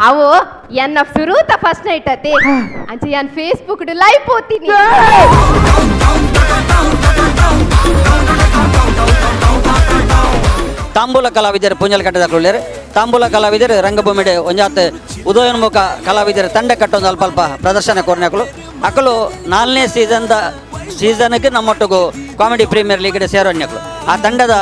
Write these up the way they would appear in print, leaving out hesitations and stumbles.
ಅವು ಎನ್ನ ಸುರೂತ first night ಅತ್ತೆ. ಅಂಚೆ ಯಾನ್ ಫೇಸ್ಬುಕ್ ಲೈವ್ ಪೋತೀನಿ. ತಾಂಬೂಲ ಕಲಾವಿದರು ಪುಂಜಲ್ ಕಟ್ಟದಾಕುಳ್ಳೇರು. ತಾಂಬೂಲ ಕಲಾವಿದರು ರಂಗಭೂಮಿಡೆ ಒಂಜಾತ್ ಉದಯೋನ್ಮುಖ ಕಲಾವಿದರು ತಂಡ ಕಟ್ಟೊಂದು ಅಲ್ಪ ಅಲ್ಪ ಪ್ರದರ್ಶನ ಕೊರ್ನಕುಲು. ಅಕಲು ನಾಲ್ನೇ ಸೀಸನ್ದ ಸೀಸನ್ಗೆ ನಮ್ಮೊಟ್ಟಿಗೂ ಕಾಮಿಡಿ ಪ್ರೀಮಿಯರ್ ಲೀಗ್ ಸೇರೋನ್ಯಕಲು. ಆ ತಂಡದ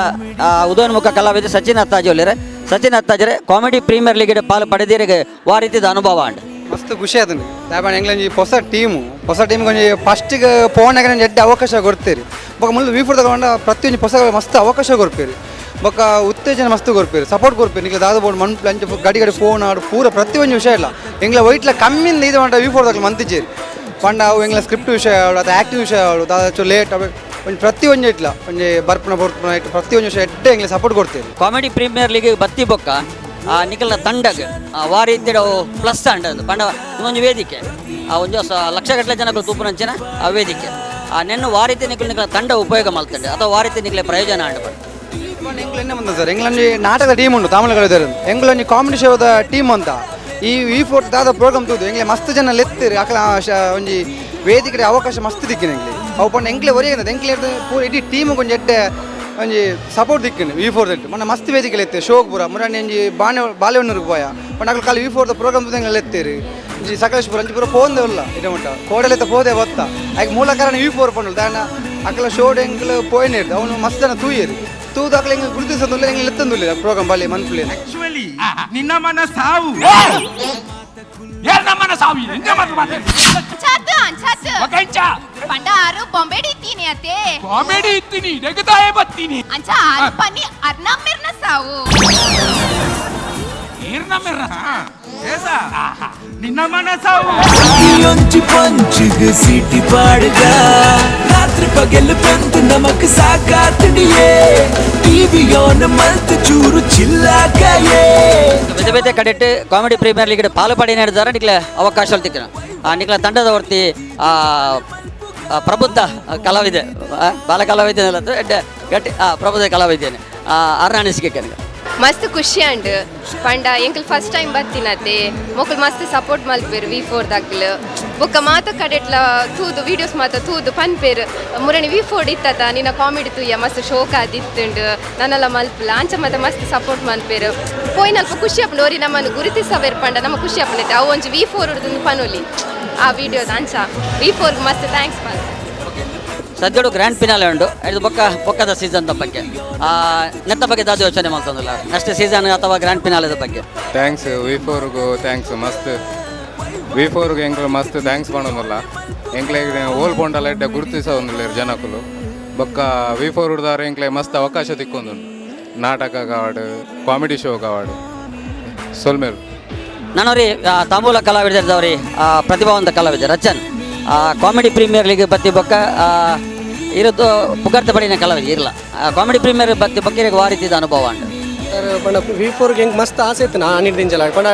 ಉದಯೋನ್ಮುಖ ಕಲಾವಿದರು ಸಚಿನ್ ಅತ್ತಾಜಿ ಒಲ್ಲೇರು. ಸಚಿನ್ ಅತ್ತಾಜರೆ, ಕಾಮಿಡಿ ಪ್ರೀಮಿಯರ್ ಲೀಗ್ ಪಾಲು ಪಡೆದಿರಿಗೆ ವಾ ರೀತಿದ ಅನುಭವ ಅಂಡ್? ಮಸ್ತ್ ಖುಷಿ ಆತಂಡು. ದಾಯೆ ಎಂಗ್ಲೊಂಜಿ ಹೊಸ ಟೀಮು, ಹೊಸ ಟೀಮ್ ಒಂಜಿ ಫಸ್ಟಿಗೆ ಪೋನಾಗ ಒಂಜಿ ಎಡ್ಡೆ ಅವಕಾಶ ಕೊಡ್ತೀರಿ. ಬೊಕ್ಕ ಮುಲ್ಲು ವಿ ಫೋರ್ ತಗೊಂಡ ಪ್ರತಿಯೊಂಜಿ ಹೊಸ ಮಸ್ತ್ ಅವಕಾಶ ಕೊರ್ಪೇರಿ. ಬೊಕ್ಕ ಉತ್ತೇಜನ ಮಸ್ತ್ ಕೊರ್ಪೇರಿ, ಸಪೋರ್ಟ್ ಕೊರ್ಪೇರಿ. ನಿಕ್ಲೆ ದಾದ ಬೋರ್ಡ್ ಮನ್ ಅಂಚ ಗಡಿ ಗಡಿ ಫೋನ್ ಆಡು ಪೂರ ಪ್ರತಿಯೊಂಜಿ ವಿಷಯ ಇಲ್ಲ. ಎಂಗ್ಲ ವೈಟ್ಲ ಕಮ್ಮಿಂದ ಇದು ಮಂಟ ವಿ ಫೋರ್ ತಗೊಳ್ಳಿ ಮಂತಿಜೇರಿ ಪಂಡ ಅವು ಎಂಗ್ಲ ಸ್ಕ್ರಿಪ್ಟ್ ವಿಷಯ ಆವಡು ಅಥವಾ ಆ್ಯಕ್ಟಿಂಗ್ ವಿಷಯ ಆವಡು, ದಾದ ಚೂರು ಲೇಟ್ ಅವೆ ಒಂಜಿ ಪ್ರತಿಯೊಂಜಿ ಇಟ್ಲ ಒಂಜಿ ಬರ್ಪುನ ಬರ್ಪುನ ಇಟ್ಟು ಪ್ರತಿಯೊಂಜಿ ವಿಷಯ ಎಡ್ಡೆ ಎಂಗ್ಲ ಸಪೋರ್ಟ್ ಕೊಡ್ತೀರಿ. ಕಾಮಿಡಿ ಪ್ರೀಮಿಯರ್ ಲೀಗ್ ಬತ್ತಿ ಬೊಕ್ಕ ನಿಕಲ್ನ ತಂಡಗ್ ವಾ ರೀತಿಡ್ ಪ್ಲಸ್ ಅಂಡ್ ಪಂಡ ಒಂಜಿ ವೇದಿಕೆ, ಆ ಒಂಜಿ ಲಕ್ಷಗಟ್ಟಲೆ ಜನಗಳು ತೂಪುನಂಚಿನ ಆ ವೇದಿಕೆ, ಆ ನೆನ್ನು ವಾ ರೀತಿ ನಿಕಲ್ ನಿಕಲ ತಂಡ ಉಪಯೋಗ ಮಲ್ತಂಡೆ ಅಥವಾ ವಾ ರೀತಿ ನಿಕಲೆ ಪ್ರಯೋಜನ ಅಂಡ್ ಪಂಡ? ಎಂಗ್ಲ ಎನ್ನ ಬಂದ ಸರ್, ಎಂಗ್ಲೊಂಜಿ ನಾಟಕದ ಟೀಮ್ ಉಂಟು ತಾಮಲ ಕಳೆದರು. ಎಂಗ್ಲೊಂಜಿ ಕಾಮಿಡಿ ಶೋದ ಟೀಮ್ ಅಂತ. ಈ ವಿ ಫೋರ್ ದಾದ ಪ್ರೋಗ್ರಾಮ್ ತೂದು ಎಂಗ್ಲೆ ಮಸ್ತ್ ಜನ ಲೆತ್ತೀರಿ. ಅಕಲ ಒಂಜಿ ವೇದಿಕೆ ಅವಕಾಶ ಮಸ್ತ್ ದಿಕ್ಕಿನ ಎಂಗ್ಲೆ. ಅವು ಪಂಡ ಎಂಕ್ಲೆ ಒರೇ ಎಂಕ್ಲೆ ಪೂರ ಇಡೀ ಟೀಮ್ ಒಂಜಿ ಎಡ್ಡೆ ಒಂಜಿ ಸಪೋರ್ಟ್ ದಿಕ್ಕಿನ ವಿ ಫೋರ್ that. ಮೊನ್ನೆ ಮಸ್ತ್ ವೇದಿಕೆ ಲೆತ್ತೀರಿ ಶೋಕ್ ಪೂರ. ಮುರಾಣಿ ಒಂಜಿ ಬಾನೆ ಬಾಲೆಹೊನ್ನೂರಿಗೆ ಪೋಯ ಪಂಡ ಅಕಲ್ ಕಾಲಿ ವಿ ಫೋರ್ದ ಪ್ರೋಗ್ರಾಮ್ ತೂದು ಎಂಗ್ಲೆ ಲೆತ್ತೀರಿ. ಒಂಜಿ ಸಕಲೇಶ್ಪುರ ಅಂಚಿ ಪೂರ ಪೋಂದೆ ಉಲ್ಲ. ಇಡ ಮುಟ್ಟ ಕೋಡಲೆತ್ತ ಪೋದೆ ಬತ್ತ. ಐಕ್ ಮೂಲ ಕಾರಣ ವಿ ಫೋರ್ ಪಂಡಲ್ ದಾನ. ಅಕಲ ಶೋಡ್ ಎಂಕ್ಲು ಪೋಯಿನೇರ್ದು ಅವನು ಮಸ್ತ್ ಜನ ತೂಯೇರಿ. ತೂದು ಅಕಲ ಎಂಗ್ ಗುರುತಿಸೋದಿಲ್ಲ, ಎಂಗ್ ಲೆತ್ತೊಂದುಲ್ಲ ಪ್ರೋಗ್ರಾಮ್ ಬಾಲಿ ಮನ್ಪುಲಿ. ಆಕ್ಚುಲಿ ನಿನ್ನ ಮನ ಸಾವು. ಏರ್ ನಮ್ಮನ ಸಾವು ನಿಂಗೆ ಮಾತ್ರ ಮಾತಾಡಿ. ಅಂಚಾತ್ ಅಂಚಾತ್. ಒಕಂಚ. ಪಂಡ ಆರು ಬೊಂಬೆಡಿ ಇತ್ತೀನಿ ಅತ್ತೆ. ಕಾಮಿಡಿ ಇತ್ತೀನಿ, ನೆಗದಾಯ ಬತ್ತೀನಿ. ಅಂಚ ಆರು ಪನ್ನಿ ಅರ್ನಮ್ಮಿರ್ನ ಸಾವು. ಏರ್ ನಮ್ಮಿರ್ನ? ಏಸ ನಿನ್ನ ಮನ ಸಾವು. ಒಂಚಿ ಪಂಚುಗ್ ಸೀಟಿ ಪಾಡುಗ. ರಾತ್ರಿ ಪಗೆಲ್ ಬಂದು ನಮಕ್ ಸಾಕಾತಡಿಯೇ. ಟಿವಿಯೋನ ಮಲ್ತ್ ಚೂರು ಚಿಲ್ಲಾಕಯೇ. ಬೇತೆ ಬೇತೆ ಕಡೆಟ್ ಕಾಮಿಡಿ ಪ್ರೀಮಿಯರ್ ಲೀಗ್ ಪಾಲು ಪಡಿ ನಡೆದಾರ ನಿಕ್ಲೆ ಅವಕಾಶ ತಿಕ್ಕಿನ. ಆ ನಿಕ್ಲ ತಂಡದ ವರ್ತಿ ಆ ಆ ಪ್ರಬುದ್ಧ ಕಲಾವಿದೆ, ಬಾಲ ಕಲಾವಿದೆ ಅಲ್ಲ, ಎಡ್ಡೆ ಗಟ್ಟಿ ಪ್ರಬುದ್ಧ ಕಲಾವಿದ್ದೇನೆ ಅರ್ನಾಣಿಸಿಕೆ ಕನಕ. ಮಸ್ತ್ ಖುಷಿ ಅಂಡ್. ಪಂಡ ಎಂಕಲ್ ಫಸ್ಟ್ ಟೈಮ್ ಬತ್ತಿನತೆ. ಮೊಕುಲು ಮಸ್ತ್ ಸಪೋರ್ಟ್ ಮಲ್ಪೇರು ವಿ ಫೋರ್ ದಾಕ್ಲು. ಬೊಕ್ಕ ಮಾತ ಕಡೆಟ್ಲ ತೂದು, ವೀಡಿಯೋಸ್ ಮಾತ ತೂದು ಪನ್ಪೇರು, ಮುರಣಿ ವಿ ಫೋರ್ ಇತ್ತತ ನಿನ್ನ ಕಾಮಿಡಿ ತೂಯ ಮಸ್ತ್ ಶೋಕ್ ಆದಿತ್ತುಂಡು, ನನ್ನೆಲ್ಲ ಮಲ್ಪಲ ಅಂಚ ಮಾತ ಮಸ್ತ್ ಸಪೋರ್ಟ್ ಮಲ್ಪೇರು. ಪೋಯಿನಲ್ಪ ಖುಷಿ ಆಪುಂಡು. ಒರಿ ನಮ್ಮನ್ನು ಗುರುತಿಸವೇರು ಪಂಡ ನಮ್ಮ ಖುಷಿ ಆಪುಂಡೈತೆ. ಅವು ಒಂಜಿ ವಿ ಫೋರ್ ಉರ್ದು ಪನೊಲಿ ಆ ವೀಡಿಯೋದ. ಅಂಚ ವಿ ಫೋರ್ಗೆ ಮಸ್ತ್ thanks ಪನ್. ಸದ್ಯಡು ಗ್ರ್ಯಾಂಡ್ ಫಿನಾಲೆ ಉಂಡು. ಇದು ಬೊಕ್ಕ ಬೊಕ್ಕದ ಸೀಸನ್ ಬಗ್ಗೆ, ನೆತ್ತ ಬಗ್ಗೆ ದಾದ ಯೋಚನೆ ಮಾಡ್ತಂದಿಲ್ಲ ನೆಕ್ಸ್ಟ್ ಸೀಸನ್ ಅಥವಾ ಗ್ರ್ಯಾಂಡ್ ಫಿನಾಲೆದ ಬಗ್ಗೆ? Thanks V ಫೋರ್ಗು, thanks ಮಸ್ತ್. ವಿ ಫೋರ್ಗೆ ಎಂಕ್ಲು ಮಸ್ತ್ thanks ಪಣೊಂದುಲ್ಲ. ಎಂಕ್ಲೆಗ್ ಓಲ್ ಪೋಂಡಲ ಎಡ್ಡೆ ಗುರುತಿಸೊಂದುಲ್ಲೆರ್ ಜನಕುಲು. ಬೊಕ್ಕ ವಿ ಫೋರ್ ಹುಡ್ದಾರ ಎಂಕ್ಲೆ ಮಸ್ತ್ ಅವಕಾಶ ತಿಕ್ಕೊಂದುಂಡು, ನಾಟಕ ಕಾವಡ್, ಕಾಮಿಡಿ ಶೋ ಕಾವಡ್. ಸೊಲ್ಮೆಲು. ನಾನವ್ರಿ ತಾಂಬೂಲ ಕಲಾವಿದರದವ್ರಿ ಪ್ರತಿಭಾವಂತ ಕಲಾವಿದ ರಚನ್, ಕಾಮಿಡಿ ಪ್ರೀಮಿಯರ್ ಲೀಗ್ ಬತ್ತಿ ಬೊಕ್ಕ ಇರೋದು ಪುಗರ್ತೆ ಪಡಿನ ಕಲಾವಿದ ಇರಲ್ಲ. ಕಾಮಿಡಿ ಪ್ರೀಮಿಯರ್ ಬತ್ತಿ ಬೊಕ್ಕ ಇರೆಗ್ ವಾ ರೀತಿದ ಅನುಭವ ಉಂಟು? ಸರ್, ಪಂಡ ವಿ ಫೋರ್ಗೆ ಎಂಕ್ ಮಸ್ತ್ ಆಸೆ ಇತ್ತು ನಾ ಆನಿಡ್ದಿಂಚಲ. ಪಂಡ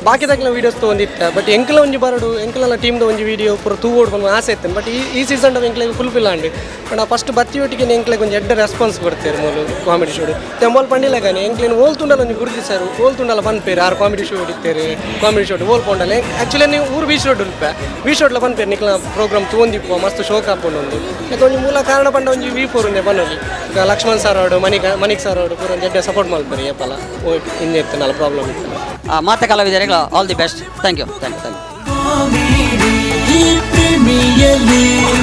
ಬಾಕಿದಾಕ್ಲ ವೀಡಿಯೋಸ್ ತಗೊಂಡಿತ್ತ, ಬಟ್ ಎಂಕಲ ಒಂಜಿ ಬರಡು, ಎಂಕಲೆಲ್ಲ ಟೀಮ್ದ ಒಂಜಿ ವೀಡಿಯೋ ಪೂರ ತೂವೋಡು ಪಂದ್ ಆಸೆ ಇತ್ತು. ಬಟ್ ಈ ಈ ಸೀಸನ್ ಎಂಕ್ಲೆಗ್ ಫುಲ್ಫಿಲ್ ಆಂಡ್. ಪಂಡ ಫಸ್ಟ್ ಬತ್ತಿ ಒಟ್ಟಿಗೆ ಎಂಕ್ಲೆಗ್ ಒಂಜಿ ಎಡ್ಡೆ ರೆಸ್ಪಾನ್ಸ್ ಕೊಡ್ತೇರು ಮೂಲು ಕಾಮಿಡಿ ಶೋಡು. ತೆಂಬೋಲ್ ಪಂಡಿಲಗಾನೆ ಎಂಕ್ಲೆನ್ ಓಲ್ ತುಂಡಲ ಒಂಜಿ ಗುರುತಿಸಾರು. ಓಲ್ ತುಂಡಲ ಪನ್ಪೇರು, ಆರು ಕಾಮಿಡಿ ಶೋ ಇತ್ತೇರು, ಕಾಮಿಡಿ ಶೋ ಓಲ್ ಪೋಂಡಲೆ. ಆಕ್ಚುಲಿ ನೀವು ಊರು ಬೀಚ್ ರೋಡ್ ಉಲ್ಪೆ, ಬೀಚ್ ರೋಡ್ಲ ಪನ್ಪೇರು, ನಿಕ್ಲ ಪ್ರೋಗ್ರಾಮ್ ತೂವೊಂದಿಪ್ಪು, ಮಸ್ತ್ ಶೋಕ್ ಆಪುಂಡು ಒಂದು. ಯಾಕೆ ಒಂಜಿ ಮೂಲ ಕಾರಣ ಪಂಡ ಒಂಜಿ ವಿ ಫೋರ್ ಉಂದೆ ಪನೊಲಿ. ಈಗ ಲಕ್ಷ್ಮಣ್ ಸರ್ ಅವಡು, ಮಣಿಕ ಮಣಿಕ್ ಸರ್ ಅವಡು ಪೂರ ಒಂಜಿ ಎಡ್ಡೆ ಸಪೋರ್ಟ್ ಮಲ್ಪೇರು. ಏಪಲ ಓ ಇಂಜೆ ಇತ್ತು ನಲ್ಲ ಪ್ರಾಬ್ಲಮ್ ಇತ್ತು. ಮಾತ ಕಲಾವಿದರಿಗೆ all the best. Thank you, thank you, thank you. Premier League.